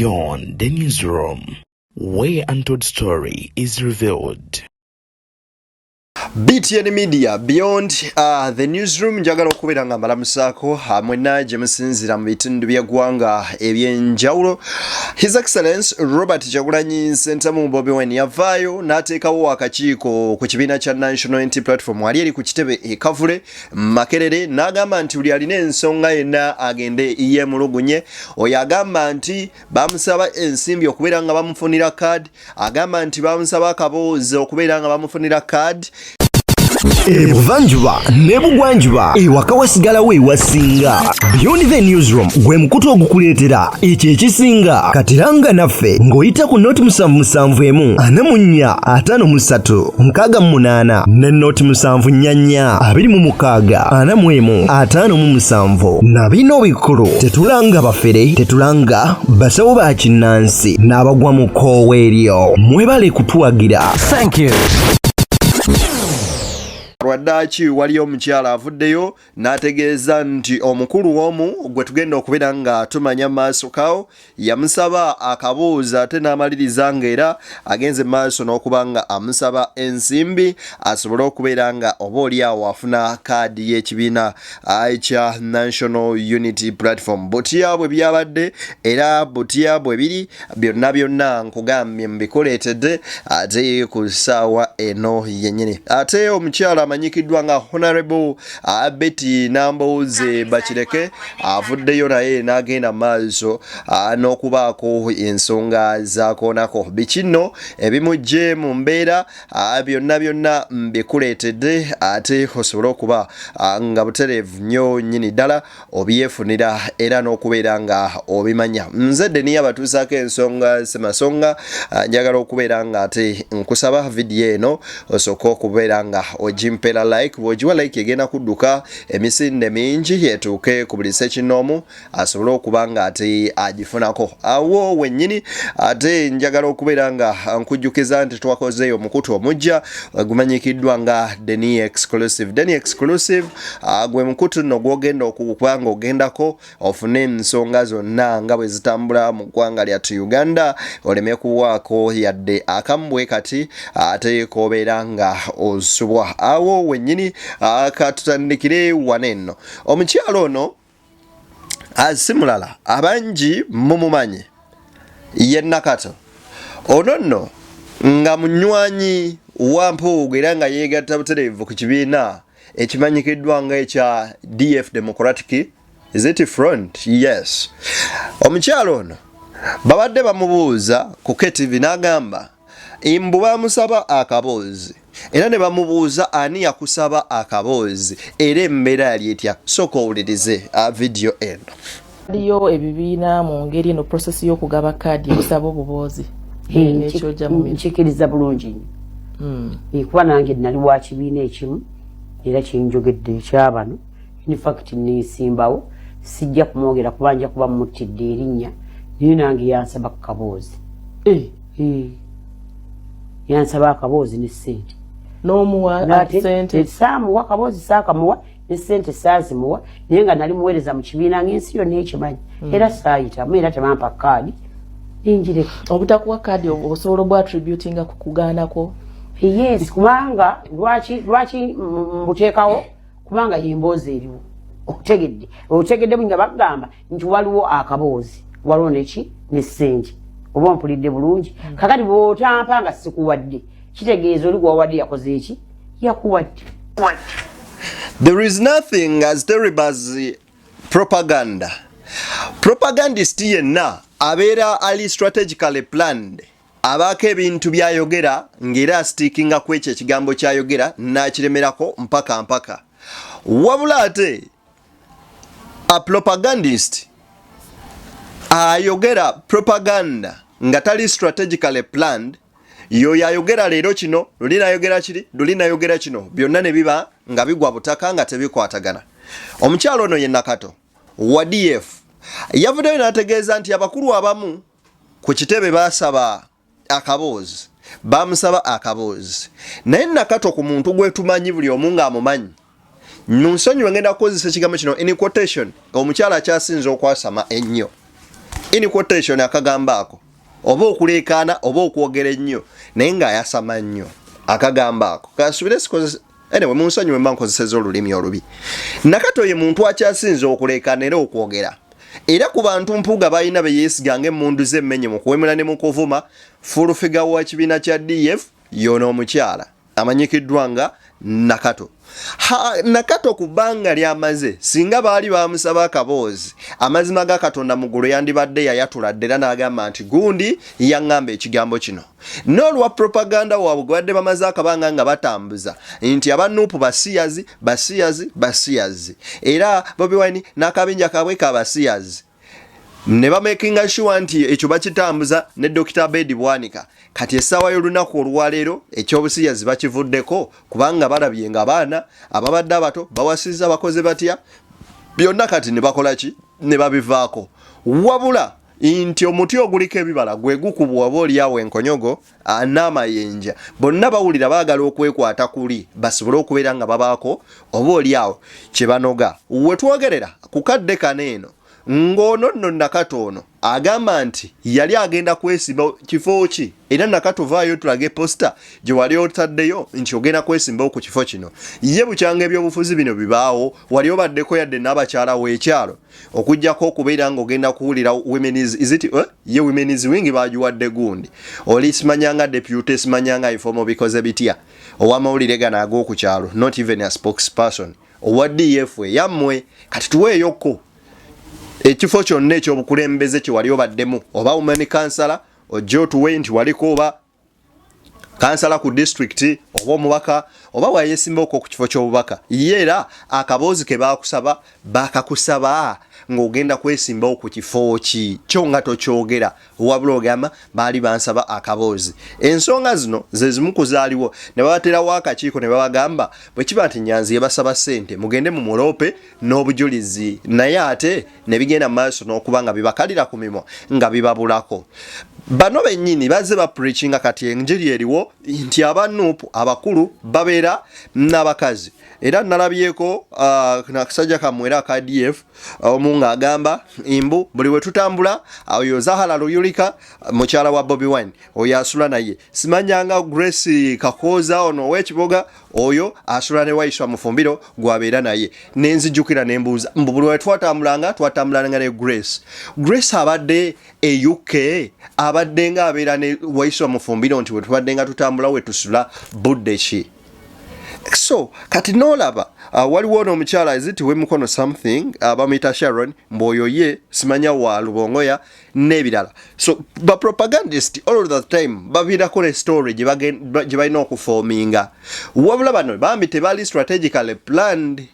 Beyond the Newsroom, where untold story is revealed. BTN Media Beyond the Newsroom. Njagala okubeera nga mbalamusaako mwenna gye musinziira mu bitundu by'eggwanga ebyenjawulo. His Excellence Robert Kyagulanyi Ssentamu Bobi Wine yavaayo n'ateekawo akakiiko ku kibiina kya National Unity Platform ali eri ku kitebe e Kavule Makerere, n'agamba nti buli alina ensonga yenna agende yeemulugunye. Oyo agamba nti bamusaba ensimbi okubeera nga bamufunira kaadi, agamba nti bamusaba akaboozi okubeera nga bamufunira kaadi. Ebuvanjuba n'ebugwanjuba, ewaka wasigalawo ewasinga. Beyond the Newsroom gwe mukutu ogukuleetera ekyo ekisinga. Katiranga naffe ng'oyita ku noti 771 44 53 68 ne noti 744 26 41 57. Na bino bikulu: tetulanga bafere, tetulanga basawo ba kinnansi n'abagwa mu kkoowa eryo. Mwebale kutuwagira. Thank you. Lwaddaaki waliyo omukyala avuddeyo n'ategeeza nti omukulu omu gwe tugenda okubeera nga tumanya maaso kawo yamusaba akabuuza, ate n'amaliriza ng'era agenze maaso n'okuba nga amusaba ensimbi asobole okubeera nga oba oli awo afuna kaadi y'ekibiina ekya National Unity Platform. Butya bwe byabadde era butya bwe biri, byonna byonna nkugambye mbikuleetedde ate ku ssaawa eno yennyini. Ate omukyala amanyikiddwa nga Honorable Betty Nambooze Bakireke avuddeyo naye n'agenda maaso n'okubaako ensonga zakoonako. Biki nno ebimugye mu mbeera? Byonna byonna mbikuleetedde ate osobole okuba nga butereevu nnyo nnyini ddala obyefunira era n'okubeera nga obimanya. Nze Deniya abatuusaako ensonga semasonga. Njagala okubeera nga ate nkusaba vidiyo eno osooke okubeera nga ogimpeera like. Bw'ogiwa like, egenda kudduka emisinde mingi etuuke ku buli sekinoomu asobole okuba nga ate agifunako awo wennyini. Ate njagala okubeera nga nkujjukiza nti twakozeeyo omukutu omujja gumanyikiddwa nga Deni Exclusive. Deni Exclusive gwe mukutu nno gwogenda okuba nga ogendako ofune ensonga zonna nga bwe zitambula mu ggwanga lyattu Uganda, oleme kuwaako yadde akamu bwe kati ate kobeera nga osubwa awo wennyini. Katutandikire wano enno. Omukyalo ono si mulala, abangi mumumanyi, ye Nakato. Ono nno nga munywanyi wa Mpuuga era nga yeegatta butereevu ku kibiina ekimanyikiddwa nga ekya DF, Democratic, is it Front? Yes. Omukyalo ono babadde bamubuuza ku KTV n'agamba mbu bamusaba akaboozi era ne bamubuuza ani yakusaba akaboozi era embeera yali etya. Sooka owulirize vidiyo eno. Waliyo ebibiina mu ngeri eno process y'okugaba kaadi ekusaba obuboozi n'ekyojja mu miro. Nkikiriza bulungi nnyo. Kuba nange nali wa kibiina ekimu era kinjogedde ekyabano. In fact, neesimbawo, sijja kumwogera kuba nja kuba muttidde erinnya, naye nange yansaba ku kaboozi. Yansaba akaboozi ne ssente. N'omuwa sente? Saamuwa kaboozi, saakamuwa ne ssente saazimuwa, naye nga nali muweereza mu kibiina ng'ensi yonna ekimanyi. Era saayitamu era tebampa kaadi, nenjireka. Obutakuwa kaadi osobola obwa attributinga ku kugaanako? Yes, kubanga lwaki mbuteekawo? Kubanga yemboozi eriwo, otegedde? Otegedde nga bagamba nti waliwo akaboozi, waliwo neki ne ssente, oba ompulidde bulungi? Kakati bw'otampa nga sikuwadde, kitegeeza oli gwawadde yakoze eki? Yakuwadde. There is nothing as terrible as propaganda. Propagandist yenna abeera ali strategically planned, abaako ebintu by'ayogera ng'era astickinga ku ekyo ekigambo ky'ayogera n'akiremerako mpaka mpaka. Wabula ate a propagandist ayogera propaganda nga tali strategically planned, yoyo ayogera leero kino, luli nayogera kiri, luli nayogera kino, byonna ne biba nga bigwa butaka nga tebikwatagana. Omukyalo ono ye Nakato wa DF, yavuddeyo n'ategeeza nti abakulu abamu ku kitebe baasaba akaboozi, bamusaba akaboozi. Naye Nakato ku muntu gwetumanyi buli omu ng'amumanyi, munsonyiwe ngenda kukozesa ekigambo kino in quotation, omukyala akyasinza okwasama ennyo. In quotation akagambo ako oba okuleekaana oba okwogera ennyo naye ng'ayasama nnyo akagambo ako kansubire sikozesa anyway munsonyiwe mba nkozeseza olulimi olubi. Nakato ye muntu akyasinze okuleekaana era okwogera era ku bantu Mpuuga balina be yeesiga ng'emmundu z'emmenye mu kuwemula ne mu kuvuma. Fulufiga wa kibiina kya DF y'ono omukyala amanyikiddwa nga Nakato. Ha, Nakato ku bbanga ly'amaze singa baali bamusaba akaboozi amazima ga Katonda mu ggulu yandibadde yayatula dda era n'agamba nti gundi yaŋŋamba ekigambo kino. N'olwa propaganda waabwe gwe badde bamaze akabanga nga batambuza nti aba Nuupu basiyazi basiyazi basiyazi era Bobi Wine n'akabinja kaabwe ka basiyazi ne bamakinga sure nti ekyo bakitambuza ne Dokita Abedi Bwanika. Kati essaawa y'olunaku olwaleero ekyobusiyazi bakivuddeko kubanga balabye nga abaana ababadde abato bawasizza bakoze batya byonna kati ne bakola ki ne babivaako. Wabula nti omuti oguliko ebibala gwe gukubwa oba olyawo enkonyogo n'amayinja bonna bawulira baagala okwekwata kuli basobole okubeera nga babaako oba olyawo kye banoga. We twogerera ku kadde kano eno ng'ono nno Nakato ono agamba nti yali agenda kwesimba kifo ki era Nakato vaayo tulage posita gye wali otaddeyo nti ogenda kwesimbawo ku kifo kino. Ye bukyanga ebyobufuzi bino bibaawo wali obaddeko yadde n'abakyala w'ekyalo okujjako okubeera ng'ogenda kuwulira women's is it eh? Ye women's wing bagiwadde gundi oli simanyanga deputy simanyanga ifomo bikoze bitya ow'amawulire gano ag'oku kyalo not even a spokesperson owa DF eyammwe. Kati tuweeyokko ekifo kyonna ekyobukulembeze kye wali obaddemu oba women kansala ojje otuwe nti waliko oba kansala ku disitulikiti oba omubaka oba wayesimba okwo ku kifo ky'obubaka. Ye era akaboozi ke baakusaba bakakusaba ng'ogenda kwesimbawo ku kifo ki kyo nga tokyogera wabula ogamba baali bansaba akaboozi. Ensonga zino ze zimu ku zaaliwo ne babaterawo akakiiko ne babagamba bwe kiba nti Nyanzi yabasaba ssente mugende mu muloope n'obujulizi naye ate ne bigenda mu maaso n'okuba nga bibakalira ku mimwa nga bibabulako. Bano bennyini bazze bapreachinga kati enjiri eriwo nti aba Nup abakulu babeera n'abakazi era nalabyeko nakasajja kammwe era aka DF omu ng'agamba mbu buli we tutambula oyo Zahara Luyulika mukyala wa Bobi Wine oyo asula naye simanyanga Grace Kakooza ono ow'ekiboga oyo asula ne Waiswa Mufumbiro gwabeera naye nenzijukira nembuuza mbu buli wetwatambulanga twatambulanga ne Grace. Grace abadde e UK abadde nga abeera ne Waiswa Mufumbiro nti wetubadde nga tutambula wetusula budde ki. So kati nolaba waliwo ono omukyala is it wemukono something bamuyita Sharon mbu oyo ye simanya wa Lubongoya n'ebirala. So ba propagandist all of the time baviirako ne story gye balina okufominga. Wabula bano bambi tebali strategically planned,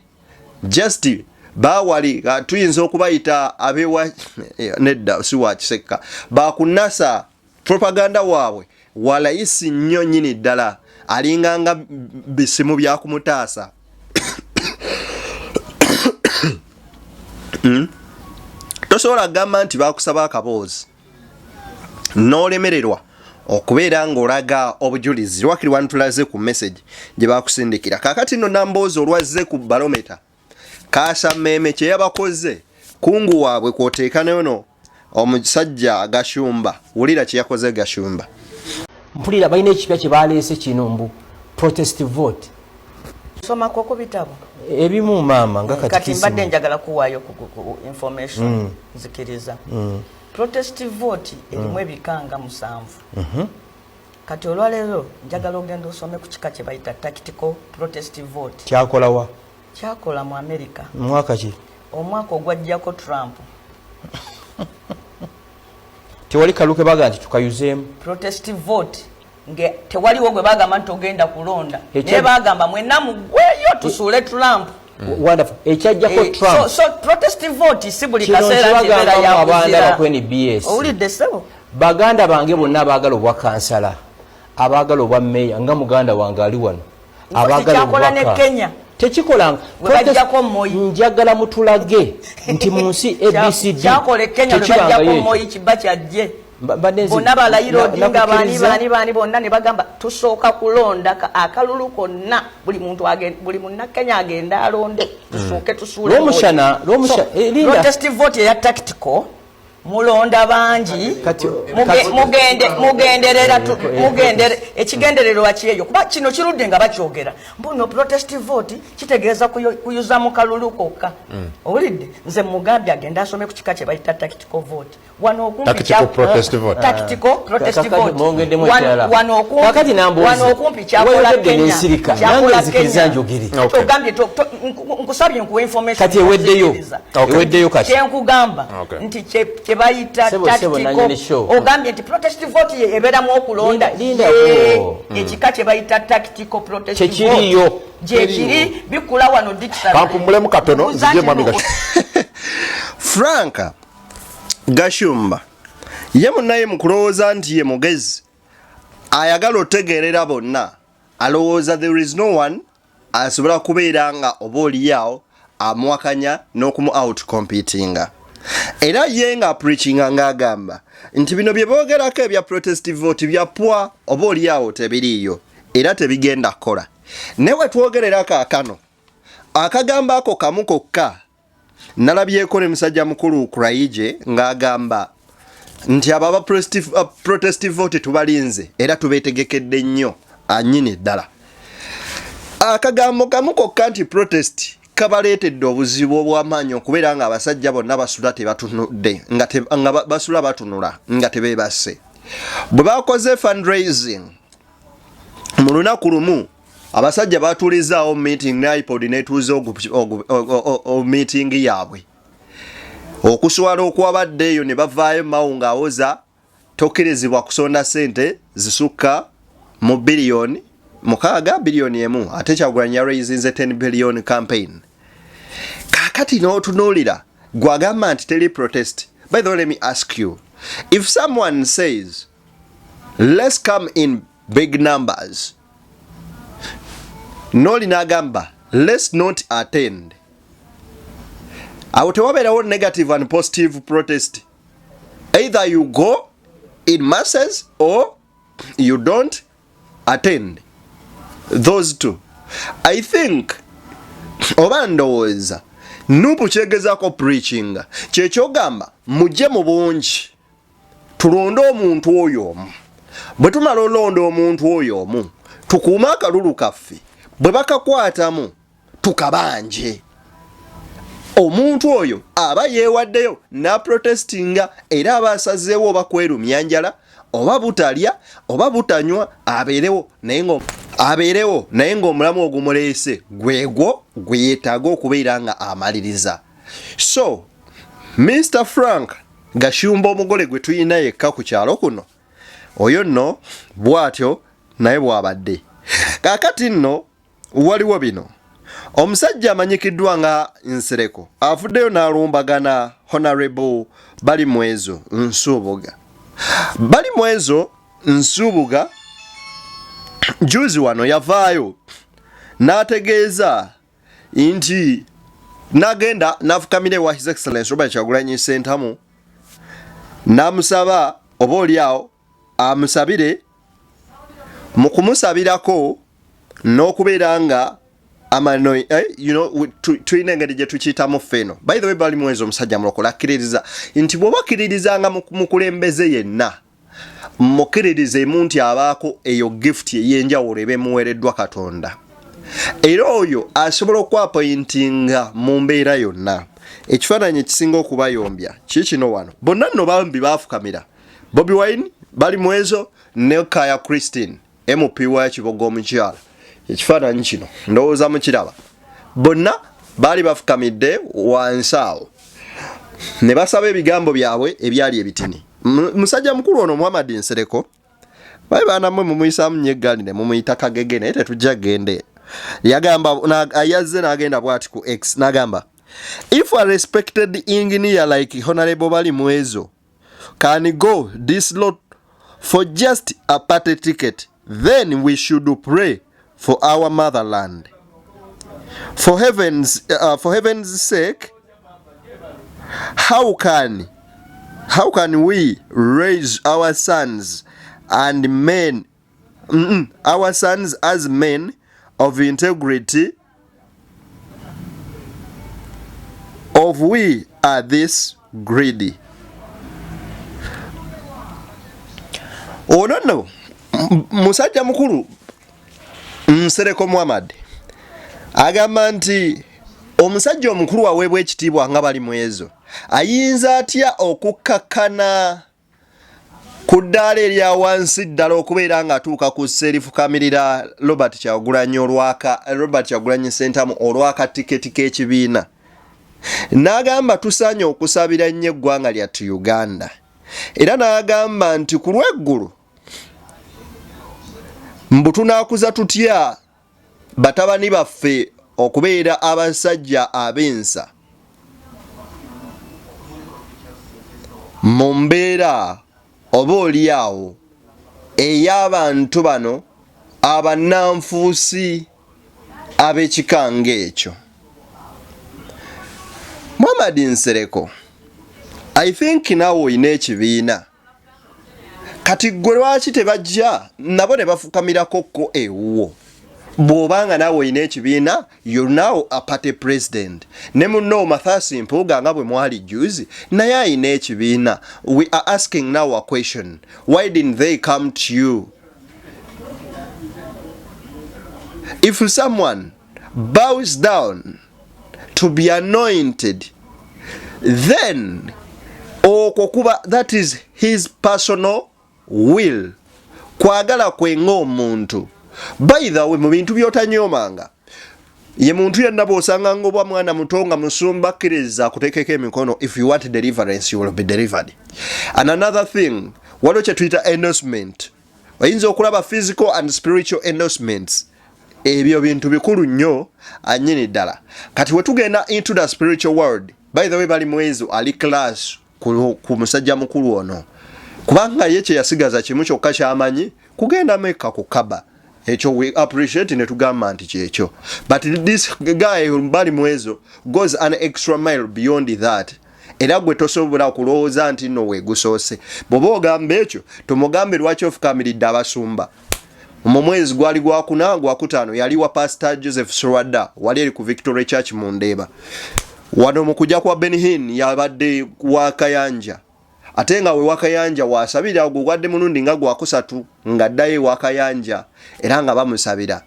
just bawali tuyinza okubayita abewa nedda si wa Kisekka bakunasa propaganda waabwe walayisi nnyo nnyini ddala alinganga bisimu bya kumutaasa. Tosobola kugamba nti bakusaba akaboozi n'olemererwa okubeera ng'olaga obujulizi lwakiri wantulaze ku message gye bakusindikira. Kaakati nno Namboozi olwazze ku balometa kaasa mmeeme kye yabakoze kungu waabwe kwoteeka nono omusajja Gashumba wulira kye yakoze Gashumba. Mpulira balina ekipya kye baleese kino mbu protest vote. Somako ku bitabo ebimu maama nga kati kati mbadde njagala kuwaayo ku information nzikiriza. Protest vote erimu ebika nga 7. Kati olwaleero njagala ogenda osome ku kika kye bayita tactical protest vote. Kyakolawa? Kyakola mu America. Mwaka ki? Omwaka ogwajjako Trump. Tewali kaluke baga nti tukayuzeemu. Protest vote nge tewaliwo gwe bagamba nti ogenda kulonda naye bagamba mwenna mugweyo tusuule Trump. Wonderful. Ekyajjako Trump. So protest vote si buli kaseera nti ebeera ya kuzira. Ku NBS. Owulidde ssebo? Baganda bange bonna abaagala obwa kansala, abaagala obwa meeya nga muganda wange ali wano, abaagala Kyakola ne Kenya. Tekikolanga. We bajjako Moi. Njagala mutulage nti mu nsi ABCD Kyakola e Kenya lwe tekibangayo bajjako ekyo. Moi kiba kyajje. Mbadde Bonna balayira Odinga bani nakukkiriza. bani bani bonna ne bagamba tusooka kulonda akalulu konna buli muntu buli munnakenya agenda alonde tusooke tusuule Lwomushana, Moi. Lwomushana, So, linda. protest vote eya tactical Mulonda bangi, mugenderera, mugendere ekigendererwa kyeyo, kuba kino kirudde nga bakyogera mbuno protest vote kitegeeza kuyuza mu kalulu kokka. Owulidde? Nze mugambye agende asome ku kika kye bayita tactical vote. Wano okumpi Tactical protest vote. Tactical protest Kakati vote. mwongeddemu Wano ekirala. okumpi, Kakati Nambooze, wano okumpi kyakola wayogedde Kenya. n'ensirika. Kyakola Nange nzikiriza Kenya. njogere. Okay. Ogambye nkusabye nkuwa information. Kati eweddeyo. Nzikiriza. Okay. Eweddeyo kati. Kyenkugamba Okay. nti kye bayita Sebo, sebo, nanyini show. tactical, ogambye nti protest vote ye ebeeramu okulonda. Linda, Ye, lindako. ekika kye bayita tactical protest Kyekiriyo. vote gyekiri bikula wano digital. Kampumulemu katono, Mbuuza nzije nti mwami Frank Gashumba ye munnaye mu kulowooza nti ye mugezi ayagala otegeerera bonna, alowooza there is no one asobola kubeera nga oba oliawo amuwakanya n'okumu out competinga. Era ye nga preachinga ng'agamba nti bino bye boogerako ebya protest vote byapwa, oba oliawo tebiriiyo era tebigenda kukola. Naye we twogerera kaakano, akagambo ako kamu kokka nalabyeko ne musajja mukulu Kuraije ng'agamba nti abo aba protest vote tubalinze era tubeetegekedde nnyo anyini ddala. Akagambo kamu kokka nti protest kabaleetedde obuzibu obw'amaanyi okubeera nga abasajja bonna basula tebatunudde, nga basula batunula nga tebeebase. Bwe bakoze fundraising mu lunaku lumu, abasajja batuulizaawo meeting ne IPOD netuuza meeting yaabwe. Okuswala okwabadde eyo, ne bavaayo Mao ng'awoza tokkirizibwa kusonda ssente zisukka mu biliyoni 6, biliyoni 1, ate Kyagulanyi yaraisinze 10 billion campaign. Kaakati n'otunuulira gwagamba nti teri protest. By the way, let me ask you, if someone says, "Let's come in big numbers," noli n'agamba, "Let's not attend," awo tewabeerawo negative and positive protest? Either you go in masses or you don't attend. Those two, I think, oba ndowooza NUP kyegezaako preaching kyekyogamba mujje mu bungi tulonde omuntu oyo omu. Bwe tumala olonda omuntu oyo omu, tukuume akalulu kaffe, bwe bakakwatamu tukabanje. Omuntu oyo aba yeewaddeyo n'aprotestinga era aba asazeewo oba kwerumya njala oba butalya oba butanywa, abeerewo naye nga abeerewo, naye ng'omulamu ogumuleese gwegwo gwe yeetaaga okubeera nga amaliriza. So Mr Frank Gashumba, omugole gwe tulina yekka ku kyalo kuno, oyo nno bw'atyo naye bw'abadde. Kaakati nno waliwo bino: omusajja amanyikiddwa nga Nsereko avuddeyo n'alumbagana Honorable Balimwezo Nsubuga. Balimwezo Nsubuga juzi wano yavaayo n'ategeeza nti n'agenda n'afukamira ewa His Excellence Robert Kyagulanyi Sentamu n'amusaba oba oliawo amusabire. Mu kumusabirako n'okubeera nga amano, tulina engeri gye tukiyitamu ffe eno. By the way, Balimwezo omusajja mulokole, akkiririza nti bw'oba okkiririzanga mukulembeze yenna, mukkiririzeemu nti abaako eyo gift ey'enjawulo eba emuweereddwa Katonda, era oyo asobola okwapointinga mu mbeera yonna. Ekifaananyi ekisinga okubayombya kiikino wano. Bonna nno bambi baafukamira, Bobi Wine, Balimwezo ne Kaya Christine, MP wa Kiboga omukyala. Ekifaananyi kino ndowooza mukiraba, bonna baali bafukamidde wansi awo ne basaba ebigambo byabwe ebyali ebitini. Musajja mukulu ono Muhammad Nsereko, baye baana mmwe mumuyisaamu nnyo eggaali ne mumuyita kagege, naye tetujja gende. Yagamba yazze n'agenda bw'ati ku X n'agamba, "If a respected engineer like Honorable Balimwezo can go this lot for just a party ticket, then we should pray for our motherland. For heaven's sake, how can we raise our sons and men our sons as men of integrity of we are this greedy?" Ono nno musajja mukulu Nsereko Muhammad agamba nti omusajja omukulu aweebwa ekitiibwa nga bali mwezo ayinza atya okukkakkana ku ddaala erya wansi ddala okubeera ng'atuuka ku ssa erifukamirira Robert Kyagulanyi olwaka Robert Kyagulanyi Ssentamu olw'akatiketi k'ekibiina n'agamba tusaanye okusabira nnyo eggwanga lyattu Uganda era n'agamba nti ku lw'eggulu mbu tunaakuza tutya batabani baffe okubeera abasajja ab'ensa mu mbeera oba oli awo ey'abantu bano abannanfuusi ab'ekika ng'ekyo. Muhammad Nsereko, I think naawe olina ekibiina kati ggwe lwaki tebajja nabo ne bafukamirako ko ewuwo bw'oba nga naawe olina ekibiina? You're now a party president. Ne munno Mathias Mpuuga nga bwe mwali juzi naye alina ekibiina. We are asking now a question: why didn't they come to you? If someone bows down to be anointed, then okwo kuba that is his personal will, kwagala kwe ng'omuntu. By the way, mu bintu by'otanyoomanga ye muntu yenna bw'osanga nga obwa mwana muto nga musumba akkiriza akuteekeko emikono. If you want deliverance, you will be delivered. And another thing, waliwo kye tuyita endorsement. Oyinza okulaba physical and spiritual endorsements. Ebyo bintu bikulu nnyo anyini ddala. Kati wetugenda into the spiritual world, by the way, bali mwezo ali class ku musajja mukulu ono, kubanga ye kye yasigaza kimu kyokka kyamanyi, kugenda Mekka ku Kaba. Ekyo we appreciate ne tugamba nti kyekyo, but this guy bali mwezo goes an extra mile beyond that. Era gwe tosobola kulowooza nti nno weegusoose. Bw'oba ogamba ekyo, tumugambe lwaki ofukamiridde abasumba. Mu mwezi gwali gwakuna, gwakutaano, yali wa Pastor Joseph Srwadda wali eri ku Victory Church mu Ndeeba. Wano mu kujja kwa Benhin yabadde wa Kayanja, ate nga we Wakayanja wasabira ogwo gwadde mulundi nga gwakusatu ng'addayo ewakayanja era nga bamusabira.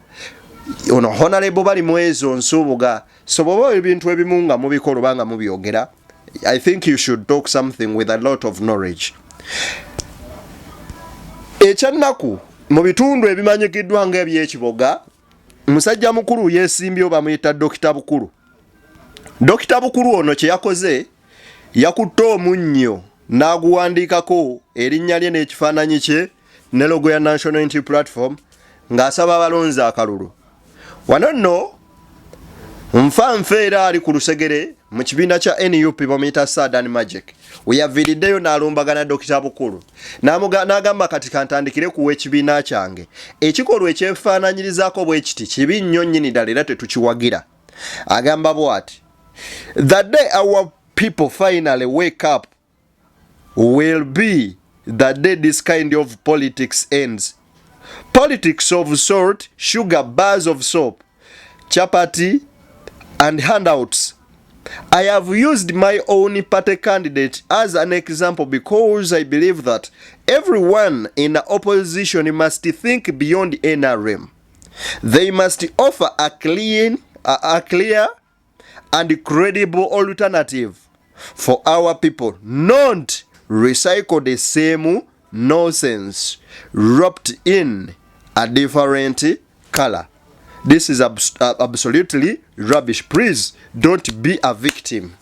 Ono Honorable bali mwezo Nsubuga. So bw'oba ebintu ebimu nga mubikola oba nga mubyogera, I think you should talk something with a lot of knowledge. Ekyannaku, mu bitundu ebimanyikiddwa ng'ebyekiboga, musajja mukulu yeesimbye, bamuyita Dokita Bukulu. Dokita Bukulu ono kye yakoze, yakutte omunnyo n'aguwandiikako erinnya lye n'ekifaananyi kye ne logo ya National Unity Platform ng'asaba abalonzi akalulu. Wano nno nfa nfa era ali ku lusegere mu kibiina kya NUP, bamuyita Sadan Magic, weyaviiriddeyo n'alumbagana Dokita Bukulu n'agamba, "Kati kantandikire kuwa ekibiina kyange." Ekikolwa ekyefaananyirizaako bwe kiti kibi nnyo nnyini ddala era tetukiwagira. Agamba bw'ati: "The day our people finally wake up will be the day this kind of politics ends. Politics of salt, sugar, bars of soap, chapati and handouts. I have used my own party candidate as an example because I believe that everyone in the opposition must think beyond NRM. They must offer a clear and credible alternative for our people, not recycle the same nonsense wrapped in a different color. This is absolutely rubbish. Please don't be a victim."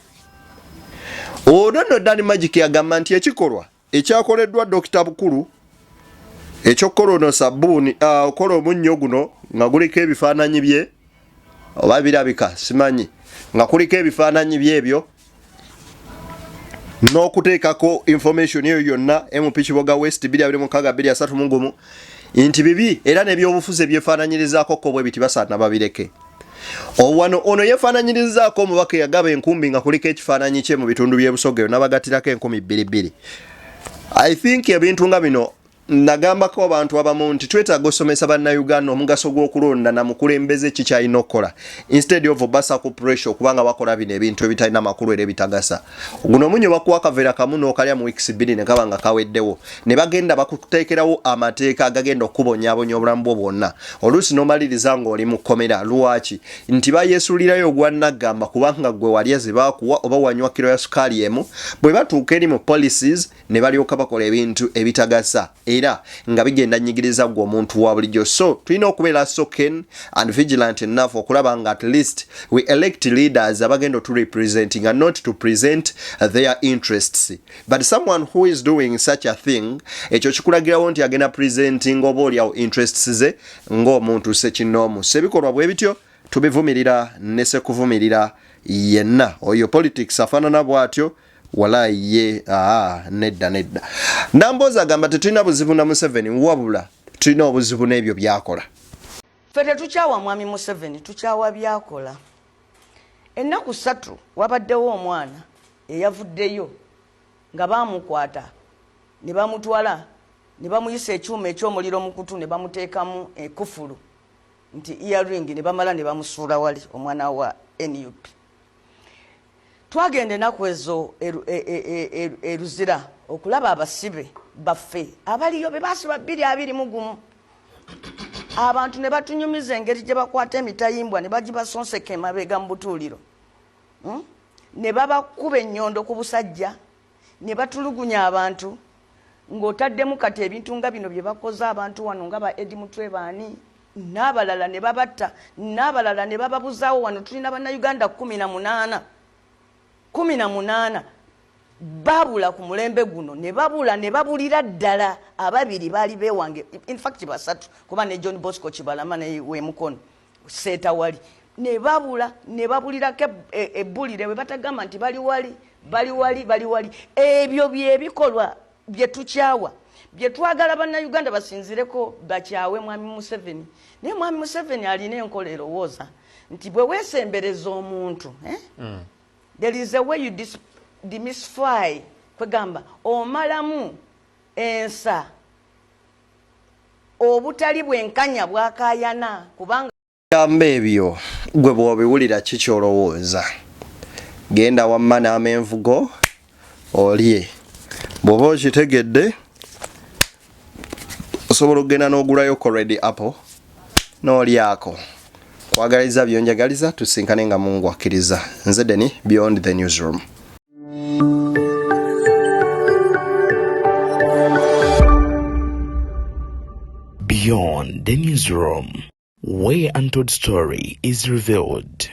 Ono nno Dan Magic yagamba nti ekikolwa ekyakoleddwa Dokita Bukulu ekyokukola ono sabbuuni, okola omunnyo guno nga guliko ebifaananyi bye oba birabika simanyi, nga kuliko ebifaananyi byebyo n'okuteekako information eyo yonna, MP Kiboga West 226 nti bibi, era n'ebyobufuzi ebyefaananyirizaako ko bwe biti basaana babireke. Wano ono yeefaananyirizaako omubaka eyagaba enkumbi nga kuliko ekifaananyi kye mu bitundu by'ebusoga eyo n'abagattirako 2000. I think ebintu nga bino Nagambako abantu abamu nti twetaaga osomesa bannayuganda omugaso gw'okulonda na mukulembeze ki kyalina okukola instead of obasa ku pressure okubanga bakola bino ebintu ebitalina makulu era ebitagasa. Guno omunyo bakuwa akaveera kamu n'okalya mu weeks bbiri ne kaba nga kaweddewo ne bagenda bakuteekerawo amateeka agagenda okukubonyaabonya obulamu bwo bwonna, oluusi n'omaliriza ng'oli mu kkomera. Lwaki? Nti bayeesuulirayo ogwa nnaggamba kubanga ggwe walya ze baakuwa oba wanywa kiro ya sukaali emu. Bwe batuuka eri mu policies ne balyoka bakola ebintu ebitagasa era nga bigenda nyigiriza gwe omuntu wa bulijjo. So tulina okubeera so keen and vigilant enough okulaba nga at least we elect leaders abagenda oturepresenting and not to present their interests, but someone who is doing such a thing, ekyo kikulagirawo nti agenda presenting oba oliawo interests ze ng'omuntu sekinoomu. So ebikolwa bwe bityo tubivumirira ne sekuvumirira yenna oyo politics afaanana bw'atyo. Walayi ye aa nedda nedda. Namboozi agamba tetulina buzibu na Museveni, wabula tulina obuzibu n'ebyo byakola. Ffe tetukyawa mwami Museveni, tukyawa byakola. Ennaku 3 wabaddewo omwana eyavuddeyo nga bamukwata ne bamutwala ne bamuyisa ekyuma eky'omuliro mu kutu ne bamuteekamu ekufulu nti earring, ne bamala ne bamusuula wali, omwana wa NUP. Twagenda ennaku ezo e Luzira okulaba abasibe baffe abaliyo be basiba 2021. Abantu ne batunyumiza engeri gye bakwata emitayimbwa ne bagibasonseka emabega mu butuuliro, Ne babakuba ennyondo ku busajja ne batulugunya abantu, ng'otaddemu kati ebintu nga bino bye bakoze abantu wano nga ba Edi Mutwe baani n'abalala ne babatta n'abalala ne bababuzaawo. Wano tulina Bannayuganda 18, 18 babula ku mulembe guno ne babula ne babulira ddala. Ababiri baali bewange, infact basatu, kuba ne John Bosco Kibalama ne wemukono seeta wali ne babula ne babulirako ebbulire bwe batagamba nti bali wali, bali wali, bali wali. Ebyo byebikolwa bye tukyawa, bye twagala Bannayuganda basinzireko bakyawe mwami Museveni. Naye mwami Museveni alina enkola erowooza nti bwe weesembereza omuntu, eh? There is a way you demystify, kwegamba omalamu ensa obutali bwenkanya bwakayana kubanga Gamba ebyo gwe bw'obiwulira kikyolowooza. Genda wamma n'amenvugo olye. Bw'oba okitegedde osobola okugenda n'ogulayo ko red apple n'olyako. Kwagaliza byonjagaliza, tusinkane nga Mungu akkiriza. Nze Deni, Beyond the Newsroom. Beyond the Newsroom, where untold story is revealed.